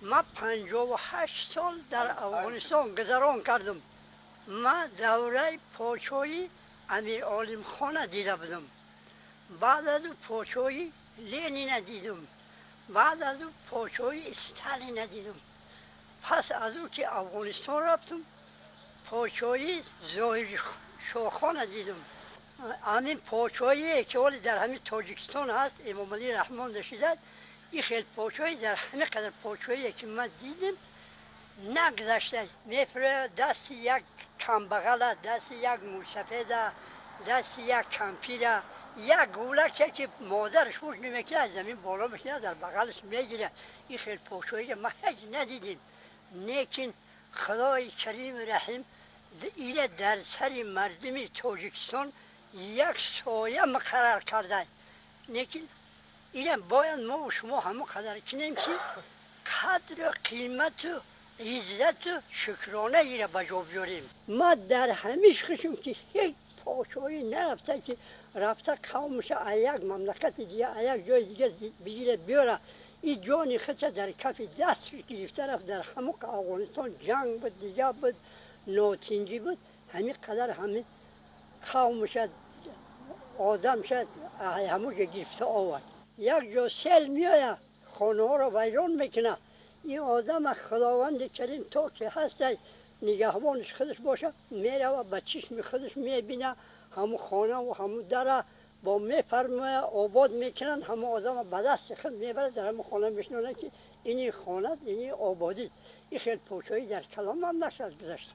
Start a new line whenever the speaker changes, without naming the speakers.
Ман 58 сол дар Афғонистон гузарон кардам. Ман давраи подшоҳии Амир Олимхона дида будам, баъд аз ӯ подшоҳии Ленина дидам, баъд аз ӯ подшоҳии Сталина дидам. Пас аз ӯ ки Афғонистон рафтам, подшоҳии Зоҳиршохона дидам. Ҳамин подшоҳие ки ҳоле дар ҳамин Тоҷикистон ҳаст, Эмомалӣ Раҳмон дашидад, ин хел подшоҳӣ дар ҳамин қадар подшоҳие ки ман дидем, нагузашта. Мефирояд, дасти як камбағала, дасти як мӯйсафеда, дасти як кампира, як гулаке ки модараш ҳуш намекунад, аз замин боло мекунад, дар бағалаш мегирад. Ин хел подшоҳиро ман ҳеҷ надидем. Лекин Худои Кариму Раҳим ира дар сари мардуми Тоҷикистон як соя муқаррар карда. Лекин ира бояд мо шумо ҳамон қадар кунем, ки қадру қимату иззату шукрона ира ба ҷо биёрем. Ма дар ҳамиш хушм, ки ҳеҷ подшоҳӣ нарафта, ки рафта қавмша аз як мамлакати дига, аз як ҷои дига бигирад, биёра. И ҷони худша дар кафи даст гирифта рафт. Дар ҳамон Афғонистон ҷанг буд, дига буд, нотинҷӣ буд. Ҳамин қадар ҳамин қавмша, одамша ҳамон ҷо гирифта овард. Як ҷо сел меояд, хонаҳоро вайрон мекунад. Ин одама Худованди Карим то ки ҳастай, нигаҳбониш худаш боша. Мерава, ба чишми худаш мебина, ҳамун хонаву ҳамун дара бо мефармоя, обод мекунанд. Ҳамун одама ба дасти худ мебарад, дар ҳамун хона мешинонад, ки ини хона, ини ободӣ. Ин хел подшоҳӣ дар калом ҳам нашад гузашта.